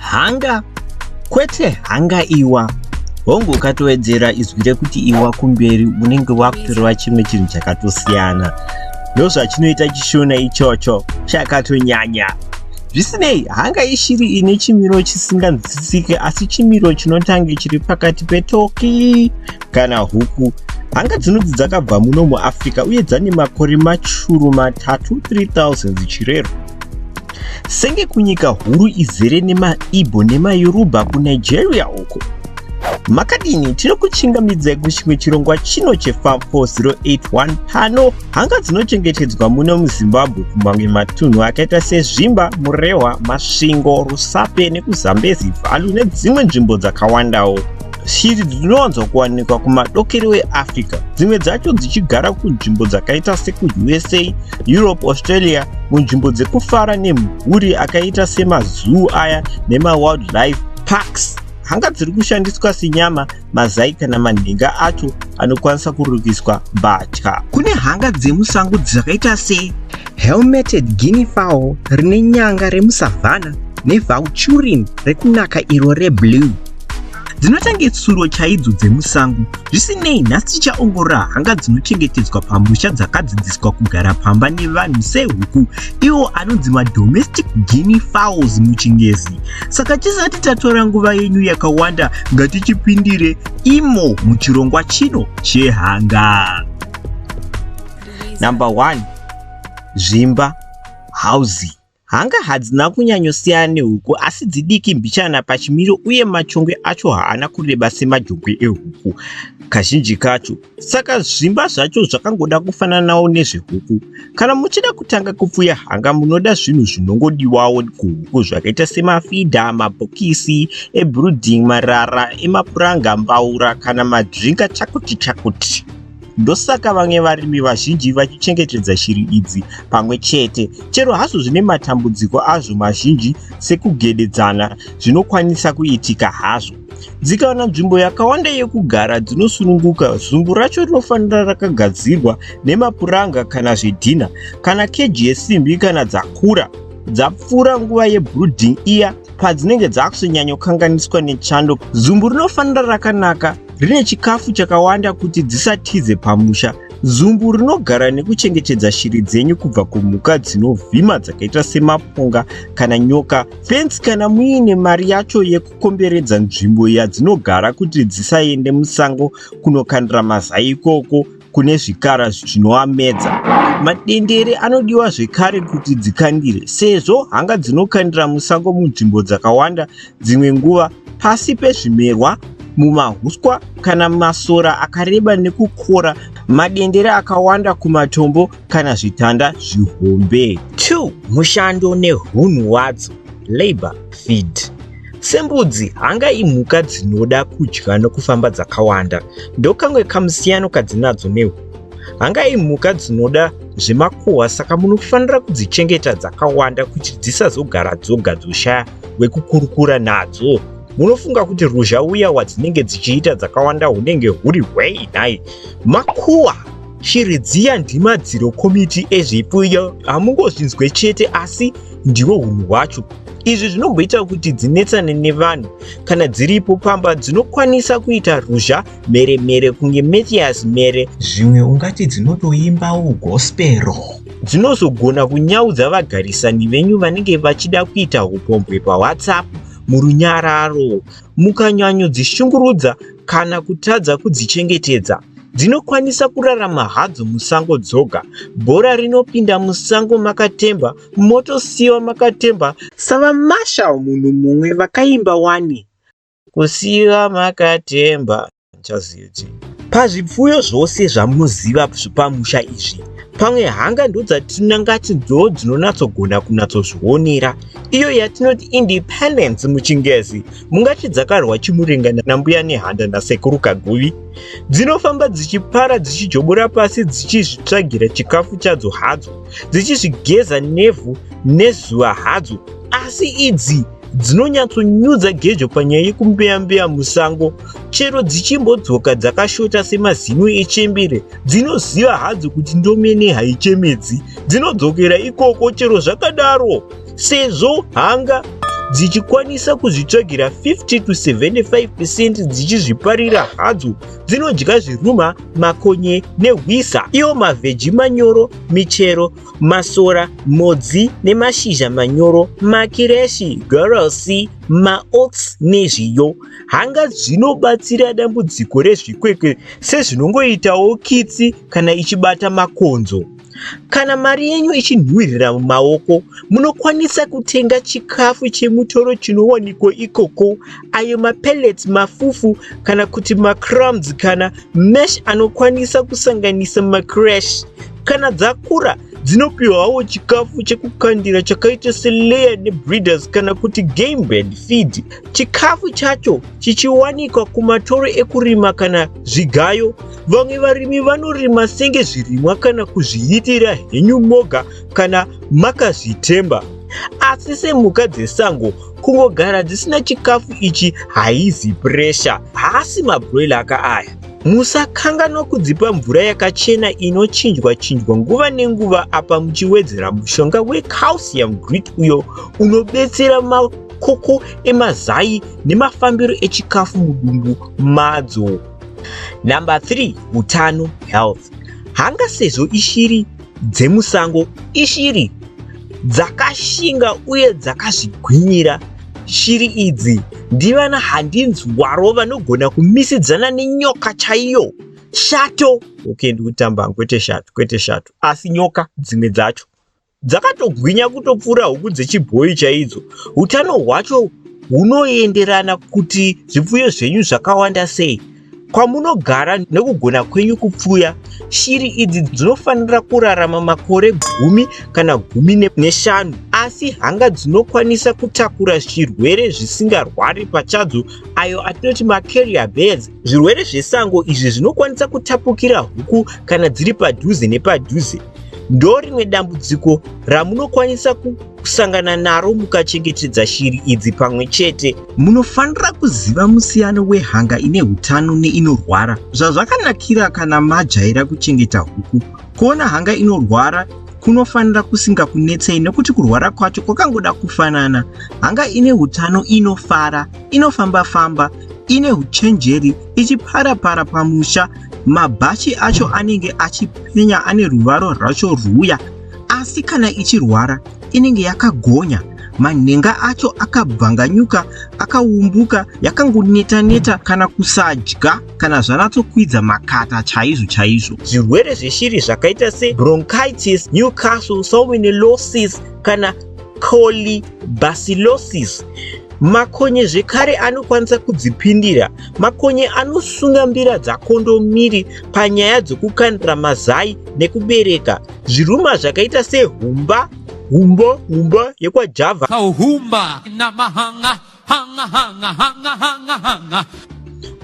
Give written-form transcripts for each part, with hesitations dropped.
Hanga kwete hanga iwa. Hongu ukatowedzera izwi rekuti iwa kumberi unenge wakutoreva chimwe chinhu chakatosiyana. Ndozvachinoita chishona ichocho chakatonyanya. Zvisinei, hanga ishiri ine chimiro chisinganzwisisike asi chimiro chinotange chiri pakati petoki kana huku. Hanga dzinonzi dzakabva muno muAfrica uye dzane makore machuru matatu 3000 dzichirerwa. Senge kunyika huru izere nemaIgbo nemaYoruba kuNigeria uko. Makadini tinokuchingamidzai kuchimwe chirongwa chino cheFarm 4081 pano hanga dzinochengetedzwa muno muZimbabwe kumamwe matunhu akaita seZvimba, Murehwa, Masvingo, Rusape nekuZambezi Valley nedzimwe nzvimbo dzakawandawo. Shiri dzinowanzwa kuwanikwa kumadokero eAfrica, dzimwe dzacho dzichigara kunzvimbo dzakaita sekuUSA, Europe, Australia, munzvimbo dzekufara nemhuri akaita semazoo aya nemawildlife parks. Hanga dziri kushandiswa senyama, mazai kana manhenga acho anokwanisa kurukiswa mbatya. Kune hanga dzemusango dzakaita se helmeted guinea fowl rine nyanga remusavhana nevulturine rekunaka iro reblue. Dzinotange tsuro chaidzo dzemusango. Zvisinei, nhasi tichaongorora hanga dzinochengetedzwa pamusha dzakadzidziswa kugara pamba nevanhu sehuku, iwo anonzi madomestic guinea fowls muchingezi. Saka tisati tatora nguva yenyu yakawanda, ngatichipindire imo muchirongwa chino chehanga. Number 1 Zvimba Housing. Hanga hadzina kunyanyosiyana nehuku asi dzidiki mbichana pachimiro uye machongwe acho haana kureba semajongwe ehuku kazhinji kacho. Saka zvimba zvacho zvakangoda kufananawo nezvehuku. Kana muchida kutanga kupfuya hanga munoda zvinhu zvinongodiwawo kuhuku zvakaita semafidha, mabhokisi ebrooding, marara emapuranga, mbaura kana madrinka chakuti chakuti. Ndosaka vamwe varimi vazhinji vachichengetedza shiri idzi pamwe chete, chero hazvo zvine matambudziko azvo mazhinji sekugededzana zvinokwanisa kuitika hazvo. Dzikawana nzvimbo yakawanda yekugara dzinosununguka, zumbu racho rinofanira rakagadzirwa nemapuranga kana zvidhina kana keji yesimbi kana dzakura dzapfuura nguva yebrooding iya padzinenge dzakusonyanyokanganiswa nechando. Zumbu rinofanira rakanaka rine chikafu chakawanda kuti dzisatize pamusha. Zumbu rinogara nekuchengetedza shiri dzenyu kubva kumhuka dzinovhima dzakaita semapunga kana nyoka. Fenzi kana muine mari yacho yekukomberedza nzvimbo yadzinogara kuti dzisaende musango kunokandira mazai ikoko kune zvikara zvinoamedza. Madendere anodiwa zvekare kuti dzikandire sezvo hanga dzinokandira musango munzvimbo dzakawanda dzimwe nguva pasi pezvimerwa, mumahuswa kana masora akareba nekukora madendere akawanda kumatombo kana zvitanda zvihombe. 2 mushando nehunhu hwadzo labor feed Sembudzi, hanga imhuka dzinoda kudya nokufamba dzakawanda. Ndokamwe kamusiyano kadzinadzo nehuku. Hanga imhuka dzinoda zvemakuhwa saka munofanira kudzichengeta dzakawanda kuti dzisazogara dzoga dzoshaya wekukurukura nadzo. Munofunga kuti ruzha uya wadzinenge dzichiita dzakawanda hunenge huri hwei nhai? Makuhwa! Shiri dziya ndimadziro komiti ezvipfuyo hamungozvinzwe chete asi ndiwo hunhu hwacho. Izvi zvinomboita kuti dzinetsane nevanhu. Kana dziripo pamba dzinokwanisa kuita ruzha mhere mhere kunge Mathias Mhere. Zvimwe ungati dzinotoimbawo gospero. Dzinozogona kunyaudza vagarisani venyu vanenge vachida kuita hupombwe paWhatsApp murunyararo. Mukanyanyodzishungurudza kana kutadza kudzichengetedza, dzinokwanisa kurarama hadzo musango dzoga. Bhora rinopinda musango makatemba, motosiyiwa makatemba savaMarshall munhu mumwe vakaimba wani. Kusiyiwa makatemba handichazivi. Pazvipfuyo zvose zvamunoziva zvepamusha izvi, pamwe hanga ndodzatinangati ndo dzinonatsogona kunatsozvionera. Iyo yatinoti independence muchingezi, mungati dzakarwa chimurenga nambuya nehanda nasekuru Kaguvi. Dzinofamba dzichipara dzichijobora pasi dzichizvitsvagira chikafu chadzo hadzo, dzichizvigeza nevhu nezuva hadzo. Asi idzi dzinonyatsonyudza gejo panyaya yekumbeya-mbeya musango. Chero dzichimbodzoka dzakashota semazino echembere, dzinoziva hadzo kuti ndomene haichemedzi. Dzinodzokera ikoko chero zvakadaro, sezvo hanga Dzichikwanisa kuzvitsvagira 50 to 75 percent dzichizviparira hadzo. Dzinodya zviruma, makonye nehwiza. Iwo mavheji manyoro, michero, masora, modzi nemashizha manyoro, makireshi, gorosi, maoats nezviyo. Hanga dzinobatsira dambudziko rezvikwekwe sezvinongoitawo kitsi kana ichibata makonzo. Kana mari yenyu ichinhuhwirira mumaoko, munokwanisa kutenga chikafu chemutoro chinowanikwa ikoko, ayo mapellets mafufu kana kuti macrumbs kana mash anokwanisa kusanganisa macrash. Kana dzakura, dzinopiwawo chikafu chekukandira chakaita selayer nebreeders kana kuti gamebird feed. Chikafu chacho chichiwanikwa kumatoro ekurima kana zvigayo. Vamwe varimi vanorima senge zvirimwa kana kuzviitira henyu moga kana makazvitemba. Asi semhuka dzesango, kungogara dzisina chikafu ichi haizi puresha. Haasi mabroiler ka aya. Musakanganwa kudzipa mvura yakachena inochinjwa chinjwa nguva nenguva apa muchiwedzera mushonga wecalcium grit uyo unobetsera makoko emazai nemafambiro echikafu mudumbu madzo. Number 3, utano, health. Hanga sezvo ishiri dzemusango ishiri dzakashinga uye dzakazvigwinyira. Shiri idzi ndivana handinzwaro vanogona kumisidzana nenyoka chaiyo, shato. Okay, ndikutamba, kwete shato, kwete shato, asi nyoka dzimwe dzacho dzakatogwinya kutopfuura huku dzechibhoyi chaidzo. Utano hwacho hunoenderana kuti zvipfuyo zvenyu zvakawanda sei, kwamunogara nekugona kwenyu kupfuya. Shiri idzi dzinofanira kurarama makore 10 kana 15, asi hanga dzinokwanisa kutakura zvirwere zvisingarwari pachadzo, ayo atinoti macarrier birds. Zvirwere zvesango izvi zvinokwanisa kutapukira huku kana dziri padhuze nepadhuze. Ndo rimwe dambudziko ramunokwanisa kusangana naro mukachengetedza shiri idzi pamwe chete. Munofanira kuziva musiyano wehanga ine utano neinorwara. Zvazvakanakira kana majaira kuchengeta huku, kuona hanga inorwara kunofanira kusingakunetsei nekuti kurwara kwacho kwakangoda kufanana. Hanga ine utano inofara, inofamba-famba, ine uchenjeri, ichipara-para pamusha. Mabhachi acho anenge achipenya ane ruvaro rwacho rwuya. Asi kana ichirwara inenge yakagonya, manhenga acho akabvanganyuka, akaumbuka, yakangoneta-neta kana kusadya kana zvanatsokwidza makata chaizvo chaizvo. Zvirwere zveshiri zvakaita sebronchitis, Newcastle, salmonellosis kana colibacillosis. Makonye zvekare anokwanisa kudzipindira. Makonye anosunga mbira dzakondomiri panyaya dzokukandira mazai nekubereka. Zviruma zvakaita sehumba, humba, humba yekwaJava, Kauhumba namahanga hanga hanga hanga hanga hanga.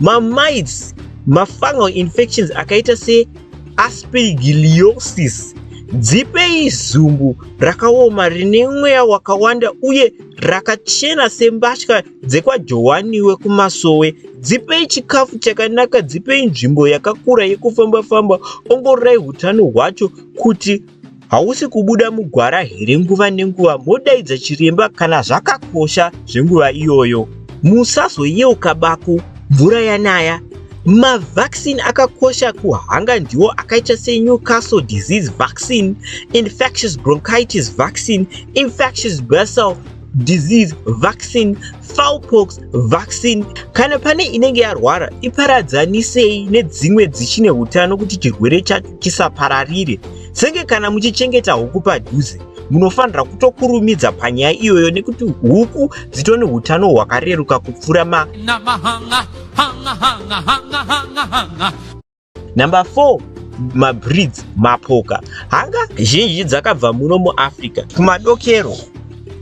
Mamites, mafungal infections akaita seaspergilliosis. Dzipei zumbu rakaoma rine mweya wakawanda uye rakachena sembatya dzekwaJohani wekumasowe. Dzipei chikafu chakanaka, dzipei nzvimbo yakakura yekufamba-famba. Ongororai utano hwacho kuti hausi kubuda mugwara here nguva nenguva, modaidza chiremba kana zvakakosha zvenguva iyoyo. Musazoyeuka bako mvura yanaya. Mavaccine akakosha kuhanga ndiwo akaita seNewcastle disease vaccine, infectious bronchitis vaccine, infectious bursal disease vaccine, fowlpox vaccine. Kana pane inenge yarwara, iparadzanisei nedzimwe dzichine utano kuti chirwere chacho chisapararire. Senge kana muchichengeta huku padhuze, munofanira kutokurumidza panyaya iyoyo nekuti huku dzitone utano hwakareruka kupfuura ma Namahanga hanga hanga hanga hanga hanga. Number 4, mabreeds, mapoka. Hanga zhinji dzakabva muno muAfrica kumadokero.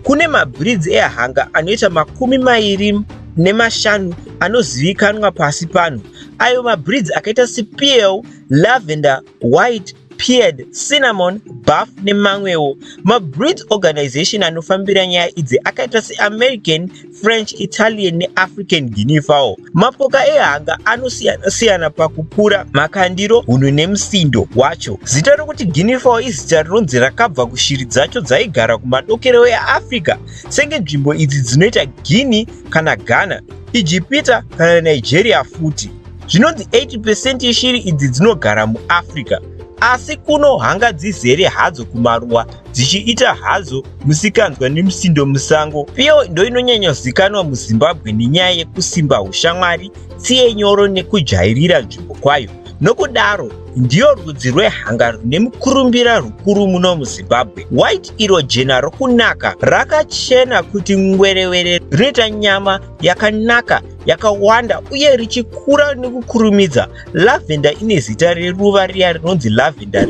Kune mabreeds ehanga anoita 25 anozivikanwa pasi pano. Ayo mabreeds akaita sePL, Lavender, White, Pied, Cinnamon, Buff nemamwewo. Mabreeds organization anofambira nyaya idzi akaita seAmerican, French, Italian neAfrican Guinea fowl. Mapoka ehanga anosiyana-siyana pakukura, makandiro, hunhu nemusindo wacho. Zita rokuti Guinea fowl izita rinonzi rakabva kushiri dzacho dzaigara kumadokero eAfrica, senge nzvimbo idzi dzinoita Guinea kana Ghana, Ijipita kana Nigeria futi. Zvinonzi 80 percent yeshiri idzi dzinogara muAfrica. Asi kuno hanga dzizere hadzo kumaruwa dzichiita hadzo musikanzwa nemusindo musango. Piyo ndoinonyanyozikanwa muZimbabwe nenyaya yekusimba ushamwari, tsiye nyoro nekujairira nzvimbo kwayo. Nokudaro ndiyo rudzi rwehanga rune mukurumbira rukuru muno muZimbabwe. White iro jena rokunaka rakachena kuti ngwerewere rinoita nyama yakanaka yakawanda uye richikura nekukurumidza. Lavender ine zita reruva riya rinonzi lavender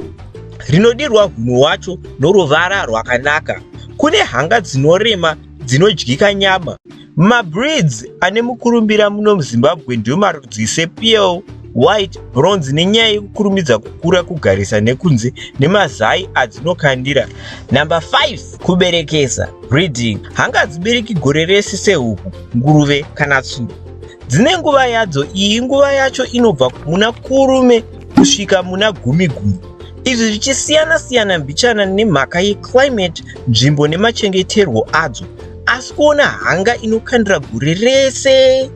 rinodirwa hunhu hwacho noruvara rwakanaka. Kune hanga dzinorema dzinodyika nyama. Mabreeds ane mukurumbira muno muZimbabwe ndiwo marudzi sePearl, White, Bronze nenyaya yekukurumidza kukura, kugarisa nekunze nemazai adzinokandira. Number 5 kuberekesa, breeding. Hanga hadzibereki gore rese sehuku, nguruve kana tsuro. Dzine nguva yadzo, iyi nguva yacho inobva muna Kurume kusvika muna Gumiguru. Izvi zvichisiyana-siyana mbichana nemhaka yeclimate, nzvimbo nemachengeterwo adzo. Asi kuona hanga inokandira gore rese,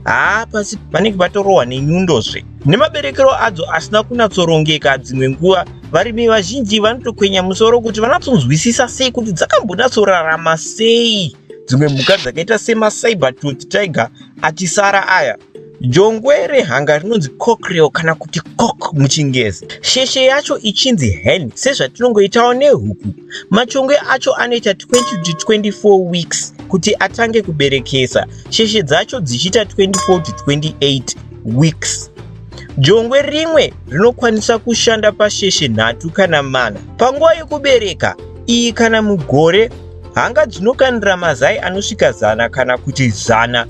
haa pasi panenge patorohwa nenyundozve. Nemaberekero adzo asina kunatsorongeka dzimwe nguva, varimi vazhinji vanotokwenya musoro kuti vanatsonzwisisa sei kuti dzakambonatsorarama sei dzimwe mhuka dzakaita semacybertooth tiger achisara aya. Jongwe rehanga rinonzi cockerel kana kuti cock muchingezi. Sheshe yacho ichinzi hen sezvatinongoitawo nehuku. Machongwe acho anoita 20 to 24 weeks kuti atange kuberekesa, sheshe dzacho dzichiita 24 to 28 weeks. Jongwe rimwe rinokwanisa kushanda pasheshe nhatu kana mana. Panguva yekubereka iyi kana mugore, hanga dzinokandira mazai anosvika 100 kana kuti 120,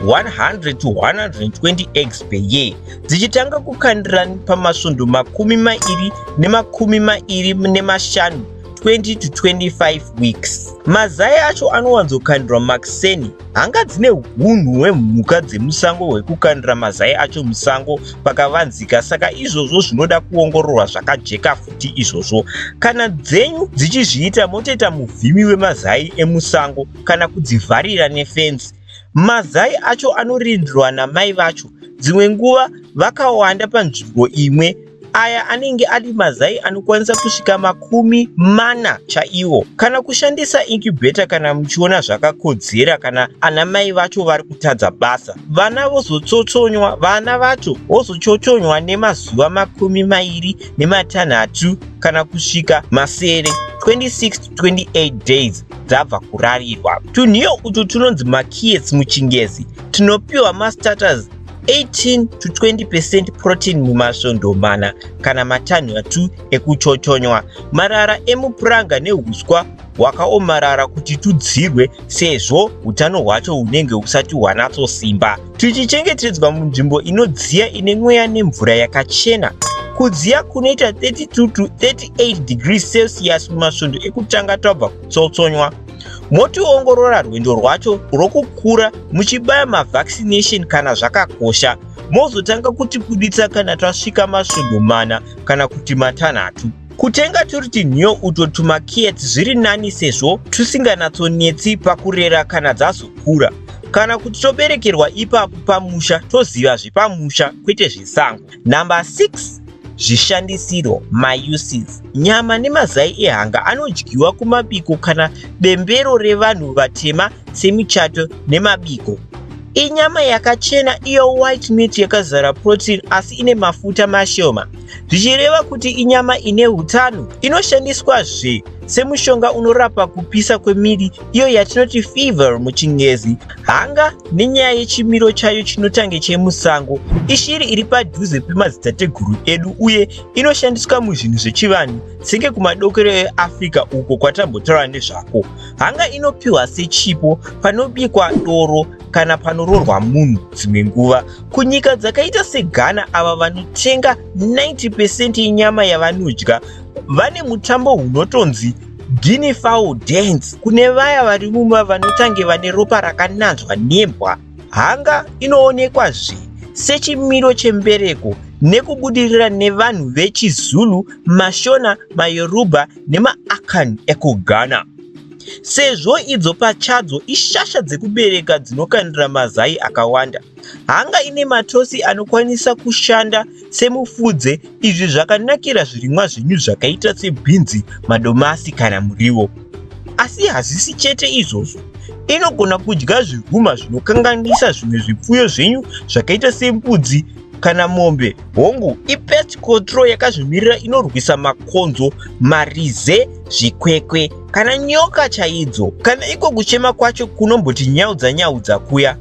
100 to 120 eggs per year, dzichitanga kukandira pamasvondo 25, 20 to 25 weeks. Mazai acho anowanzokandirwa makuseni. Hanga dzine hunhu hwemhuka dzemusango hwekukandira mazai acho musango pakavanzika, saka izvozvo zvinoda kuongororwa zvakajeka futi izvozvo. Kana dzenyu dzichizviita, motoita muvhimi wemazai emusango kana kudzivharira nefenzi. Mazai acho anorindirwa namai vacho, dzimwe nguva vakawanda panzvimbo imwe. Aya anenge ari mazai anokwanisa kusvika 40 chaiwo. Kana kushandisa incubator kana muchiona zvakakodzera kana ana mai vacho vari kutadza basa. Vana vozotsotsonywa, vana vacho vozochochonywa nemazuva 26 kana kusvika masere, 26 to 28 days dzabva kurarirwa. Tunhiyo utu tunonzi makiets muchingezi tunopiwa mastarters 18 to 20% protein mumasvondo mana kana matanhatu ekuchochonywa. Marara emupuranga nehuswa hwakaomarara kuti tudzirwe sezvo utano hwacho hunenge husati hwanatsosimba. Tuchichengetedzwa munzvimbo inodziya ine mweya nemvura yakachena. Kudziya kunoita 32 to 38 degrees Celsius mumasvondo ekutanga twabva kutsotsonywa. Motiongorora rwendo rwacho rwokukura muchibaya mavaccination kana zvakakosha. Mozotanga kutibuditsa kana twasvika masvondo mana kana kuti matanhatu. Kutenga turi tinhiyo uto tumakiets zviri nani sezvo tusinganatsonetsi pakurera kana dzazokura. Kana kuti toberekerwa ipapo pamusha toziva zvepamusha kwete zvesango. Number 6, zvishandisiro, mauses. Nyama nemazai ehanga anodyiwa kumabiko kana bembero revanhu vatema semichato nemabiko. Inyama yakachena iyo white meat yakazara protein asi ine mafuta mashoma, zvichireva kuti inyama ine hutano. Inoshandiswazve semushonga unorapa kupisa kwemiri iyo yatinoti fever muchingezi. Hanga nenyaya yechimiro chayo chinotange chemusango, ishiri iri padhuze pemadzitateguru edu uye inoshandiswa muzvinhu zvechivanhu senge kumadokero eAfrica uko kwatambotaura nezvako. Hanga inopiwa sechipo panobikwa doro kana panororwa munhu dzimwe nguva. Kunyika dzakaita seGhana ava vanotenga 90 percent yenyama yavanodya vane mutambo unotonzi Guinea Fowl Dance kune vaya vari mumba vanotange vane ropa rakananzvwa nembwa. Hanga inoonekwazve sechimiro chembereko nekubudirira nevanhu vechiZulu, maShona, maYoruba nemaAkan ekuGhana. Sezvo idzo pachadzo ishasha dzekubereka dzinokandira mazai akawanda. Hanga ine matosi anokwanisa kushanda semufudze izvi zvakanakira zvirimwa zvenyu zvakaita sebhinzi, madomasi kana muriwo. Asi hazvisi chete izvozvo, inogona kudya zviguma zvinokanganisa zvimwe zvipfuyo zvenyu zvakaita sembudzi kana mombe. Hongu, ipest control yakazvimirira inorwisa makonzo, marize, zvikwekwe kana nyoka chaidzo. Kana iko kuchema kwacho kunomboti nyaudza nyaudza kuya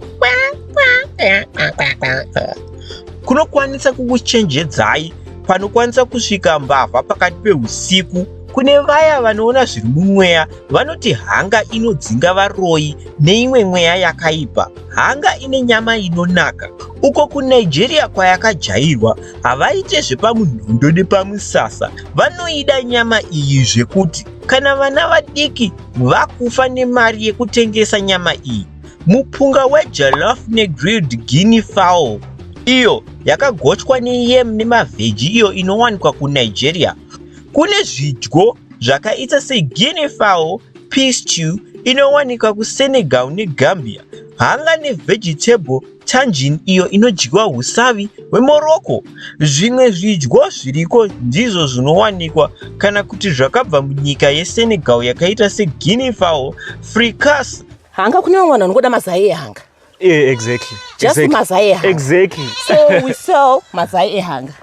kunokwanisa kukuchenjedzai panokwanisa kusvika mbavha pakati peusiku. Kune vaya vanoona zviri mumweya vanoti hanga inodzinga varoyi neimwe mweya yakaipa. Hanga ine nyama inonaka. Uko kuNigeria kwayakajairwa havaite zvepamunhondo nepamusasa. Vanoida nyama iyi zvekuti kana vana vadiki vakufa nemari yekutengesa nyama iyi. Mupunga wejollof negrilled guinea fowl iyo yakagochwa neyam nemavheji iyo inowanikwa kuNigeria. Kune zvidyo zvakaita seguinea fowl pea stew inowanikwa kuSenegal neGambia, hanga nevegetable tangine iyo inodyiwa usavi hweMorocco. Zvimwe zvidyo zviriko ndizvo zvinowanikwa kana kuti zvakabva munyika yeSenegal yakaita seguinea fowl fricasse. Hanga kune vamwe vanhu vanongoda mazai ehanga. Yeah, exactly. Just mazai ehanga. Exactly. So we sell mazai ehanga.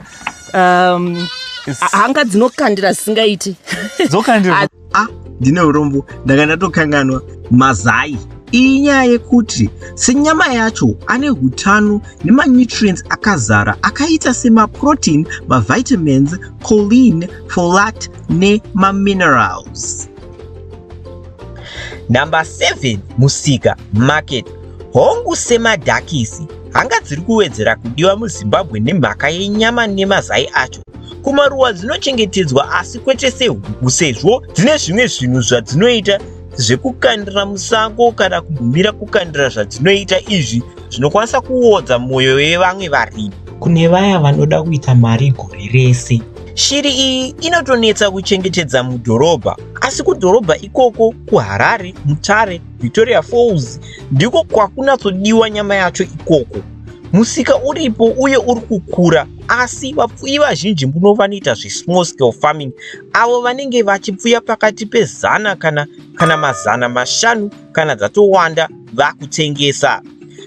Hanga dzinokandira zvisingaiti. Dzokandira. Ah, ndine urombo, ndanga ndatokanganwa mazai. Iyi nyaya yekuti senyama yacho ane hutano nemanutrients akazara akaita semaprotein, mavitamins, choline, folate nemaminerals. Number 7, musika, market. Hongu semadhakisi, hanga dziri kuwedzera kudiwa muZimbabwe nemhaka yenyama nemazai acho. Kumaruwa dzinochengetedzwa asi kwete sehuku sezvo dzine zvimwe zvinhu zvadzinoita zvekukandira musango kana kugumira kukandira zvadzinoita izvi zvinokwanisa kuodza mwoyo yevamwe varimi. Kune vaya vanoda kuita mari gore rese. Shiri iyi inotonetsa kuchengetedza mudhorobha, asi kudhorobha ikoko kuHarare, Mutare, Victoria Falls ndiko kwakunatsodiwa nyama yacho ikoko. Musika uripo uye uri kukura, asi vapfuyi vazhinji muno vanoita zvesmall scale farming avo vanenge vachipfuya pakati pezana kana 500 kana dzatowanda vakutengesa.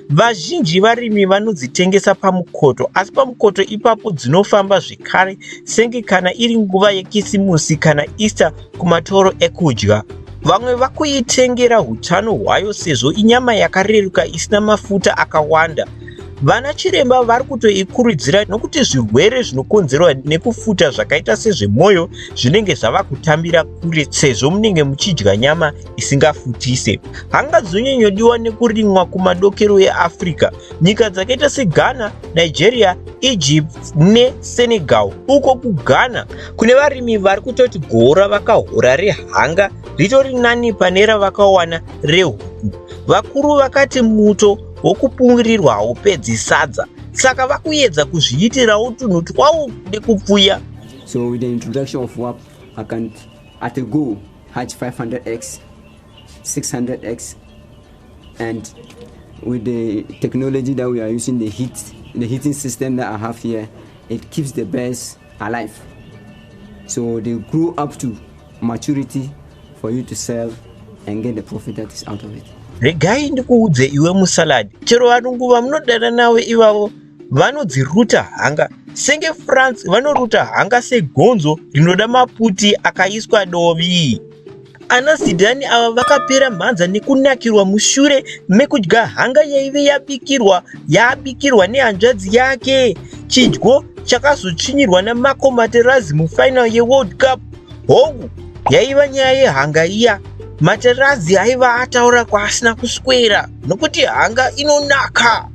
Vazhinji varimi vanodzitengesa pamukoto, asi pamukoto ipapo dzinofamba zvekare senge kana iri nguva yekisimusi kana Easter kumatoro ekudya. Vamwe vakuitengera hutano hwayo sezvo inyama yakareruka isina mafuta akawanda. Vana chiremba vari kutoikurudzira nokuti zvirwere zvinokonzerwa nekufuta zvakaita sezvemwoyo zvinenge zvava kutambira kure sezvo munenge muchidya nyama isingafutise. Hanga dzinonyanyodiwa nekurimwa kumadokero eAfrica, nyika dzakaita seGhana, Nigeria, Egypt neSenegal. Uko kuGhana kune varimi vari kutoti goho ravakahora rehanga ritori nani pane ravakawana rehuku. Vakuru vakati muto wokupungirirwa haupedzi sadza, saka vakuedza kuzviitirawo tunhu twawo nekupfuya. So with the introduction of WAP, I can at a go hatch 500x, 600x, and with the technology that we are using, the heating system that I have here, it keeps the birds alive. So they grow up to maturity for you to sell and get the profit that is out of it. Regai ndikuudze iwe musaladi, chero varungu vamunodana navo ivavo vanodziruta hanga senge France vanoruta hanga segonzo rinoda maputi akaiswa dovi. Ana Zidane ava vakapera mhanza nekunakirwa mushure mekudya hanga yaive yabikirwa nehanzvadzi yake. Chidyo chakazotsvinyirwa naMarco Materazzi mufinal yeWorld Cup. Hongu, yaiva nyaya yehanga iya. Materazi aiva ataura kwaasina kuswera nokuti hanga inonaka.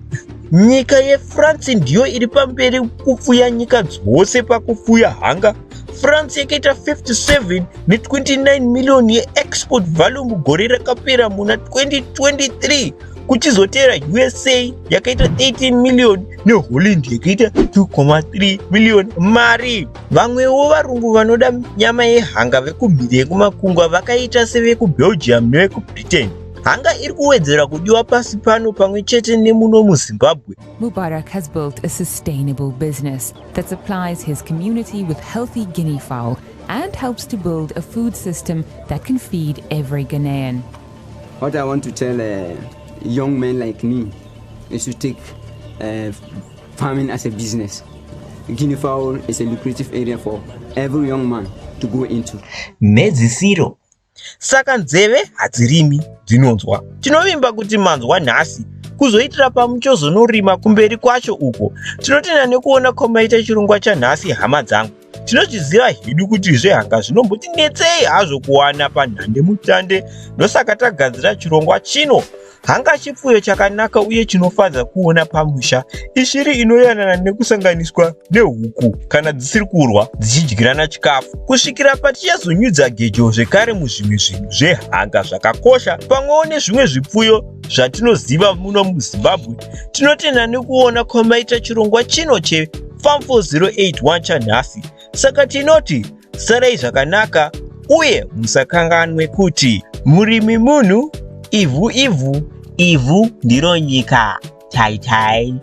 Nyika yeFrance ndiyo iri pamberi kupfuya nyika dzose pakufuya hanga. France yakaita 57 ne29 million yeexport value mugore rakapera muna 2023, kuchizoteera USA yakaita 13 million neHolland yakaita 2,3 million mari. Vamwewo varungu vanoda nyama yehanga vekumhiri yekumakungwa vakaita sevekuBelgium nevekuBritain. Hanga iri kuwedzera kudiwa pasi pano pamwe chete nemuno muZimbabwe. Mubarak has built a sustainable business that supplies his community with healthy guinea fowl and helps to build a food system that can feed every Ghanaian. What I want to tell young men like me is to take farming as a business. Guinea fowl is a lucrative area for every young man to go into. Mhedzisiro. Saka nzeve hadzirimi, dzinonzwa. Tinovimba kuti manzwa nhasi kuzoitira pamuchazonorima kumberi kwacho uko. Tinotenda nekuona kwamaita chirongwa chanhasi, hama dzangu. Tinozviziva hedu kuti zvehanga zvinombotinetsei hazvo kuwana panhande mutande, ndosaka tagadzira chirongwa chino. Hanga chipfuyo chakanaka uye chinofadza kuona pamusha. Ishiri inoyanana nekusanganiswa nehuku kana dzisiri kurwa dzichidyirana chikafu. Kusvikira patichazonyudza gejo zvekare muzvimwe zvinhu zvehanga zvakakosha pamwewo nezvimwe zvipfuyo zvatinoziva muno muZimbabwe, tinotenda nekuona kwamaita chirongwa chino cheFarm 4081 chanhasi. Saka tinoti sarai zvakanaka uye musakanganwe kuti murimi munhu, ivhu ivhu, ivhu ndiro nyika. Tai tai.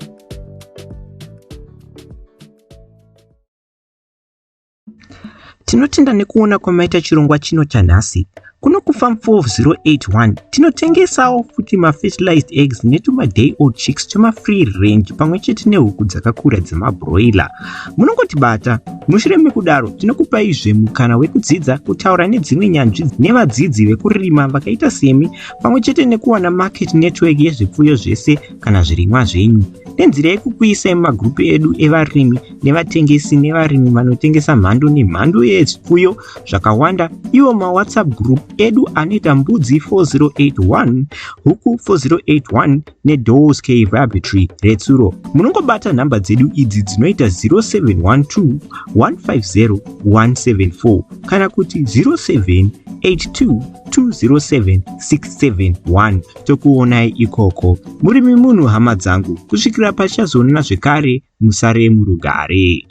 Tinotenda nekuona kwamaita chirongwa chino chanhasi. Kuno kuFarm 4081 tinotengesawo futi mafertilized eggs netuma-day old chicks twemafree range pamwe chete nehuku dzakakura dzemabroiler. Munongotibata. Mushure mekudaro tinokupaizve mukana wekudzidza kutaura nedzimwe nyanzvi nevadzidzi vekurima vakaita semi, pamwe chete nekuwana market network yezvipfuyo zvese kana zvirimwa zvenyu, nenzira yekukuisai mumagurupu edu evarimi nevatengesi nevarimi vanotengesa mhando nemhando yezvipfuyo zvakawanda, iwo maWhatsApp group edu anoita Mbudzi 4081, Huku 4081 neDoors K Rabbitry Retsuro. Munongobata nhamba dzedu idzi dzinoita 0712 150 174 kana kuti 0782 207 671. Tokuonai ikoko. Murimi munhu, hama dzangu. Kusvikira pachazoonana zvekare, musare murugare.